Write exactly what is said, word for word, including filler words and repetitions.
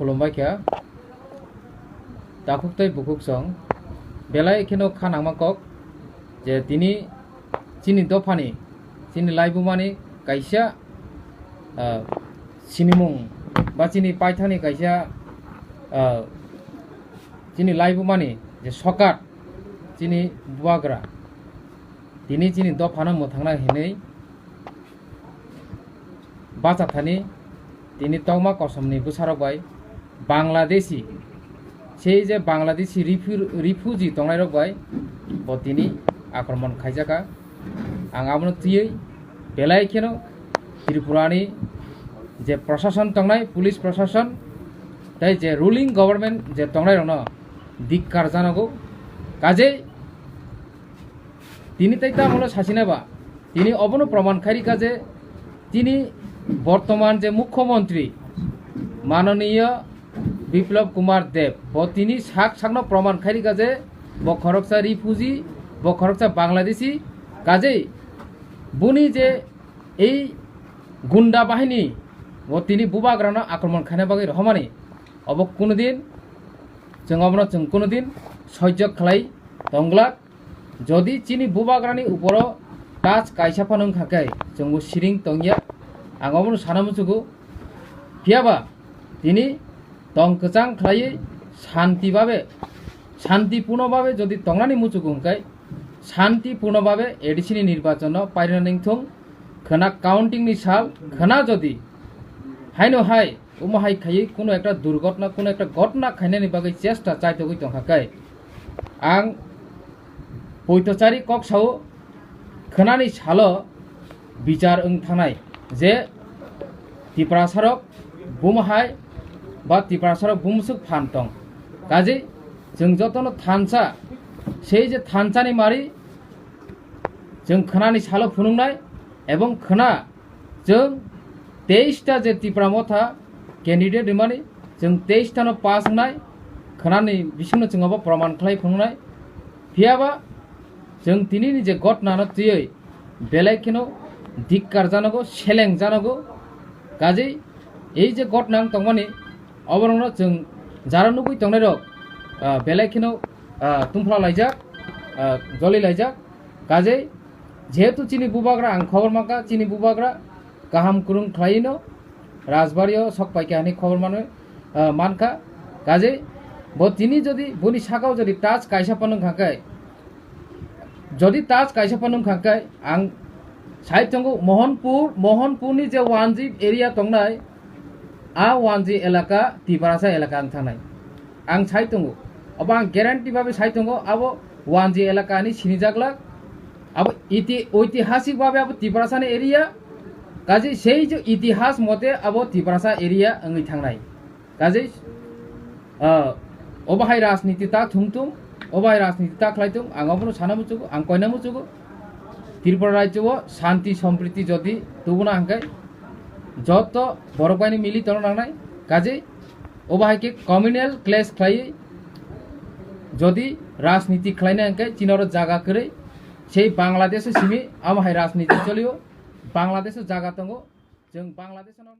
Khulumbai kha. Takhuk tei bukhuk song belai kheno kha nangma kok je tini chini dophani, chini laibumani kaisa, ah, sinimung ba chini paithakni kaisa, ah, chini laibumani je sokat, chini bubagra, tini chini dophano mwthangna hinwi bacha thani tini tongma kosomni bwsarok bai Bangladeshi, sei je Bangladeshi refu-, refugee tongnairok bai bo tini akromon khaijakha. Ang abono twiwi belai kheno Tripurani je prosason tongnai, police prosason tei je ruling government je tongnairokno dikkar janago. Kajei tini tei tamolo sasina ba, tini obono proman khairika je tini bortoman je mukhyamantri mananiya Biplab Kumar Deb, bo tini sak sakno proman khairika je bo khoroksa refugee, bo khoroksa Bangladeshi. Kajei buni je ei gunda bahini bo tini bubagrano akromon khaina bagwi rohormani, obo kunudin chwng obono chwng kunudin soijak khlai tongglak. Jodi chini bubagrani uporo touch kaisa phano wngkha khe, chwngbo siring tongya. Ang obono sana muchugo. Phiyaba tini tong kwchang khlaiwi shanti babe, shanti purno babe jodi tongnani muchugo hwnkhe, shanti purno babe A D C ni nirbachon no pairina ningthung. Khwna counting ni sal, khwna jodi haino hai omo hai khaiwi kuno ekta durghotna, kuno ekta ghotna khainani bagwi chesta chaitogwi tongkha khe, ang poitochari kok sao, khwnani salo bichar wng thangnai je Tiprasarok bumahai ba Tiprasarok bumswk phan tong. Kaje chwng jotono thansa, sei je thansani mari chwng khwnani salo phunuknai ebong khwna chwng teis ta je Tipra Motha candidate rwmani, chwng teis ta no pass wngnai, khwnani bisingno chwng abo proman khlai phunuknai. Phiyaba chwng tinini je ghotna no twiwi belai kheno dikkar janago, seleng janago. Kajei ei je ghotna wng tongmani, oborokno chwng jara nugwi tongnairok, ah, belai kheno, ah, tungphla laijak, ah, joli laijak. Kajei jehetu chini bubagra, ang khobor mankha chini bubagra kaham kwrwng khlaino rajbario sok paikha hinwi khobor manwi, ah, mankha. Kajei bo tini jodi boni sakao jodi touch kaisa phano wngkha khe, jodi touch kaisa phano wngkha khe, ang sai tongo Mohanpur, Mohanpurni je Wanji area tongnai, a Wanji elaka Tiprasa elaka wng thangnai. Ang sai tongo. Abo ang guarantee babe sai tongo, abo Wanji elaka ni sinijak lak. Abo iti-, oitihasik babe abo Tiprasa ni area. Kaje sei je itihas mote abo Tiprasa area wngwi thangnai. Kaje, ah, obo hai rajniti ta thung thung, obo hai rajniti ta khlai thung, ang obono sana muchugo, ang koina muchugo. Tripura rajyo o shanti sompriti jodi tubuna hwnkhe joto borok bai ni mili tongna nangnai. Kaje obo hai khe communal clash khlaiwi jodi rajniti khlaina hwnkhe chini oro jaga kwrwi, sei Bangladesh o simi amo hai rajniti cholio, Bangladesh o jaga tongo, chwng Bangladesh o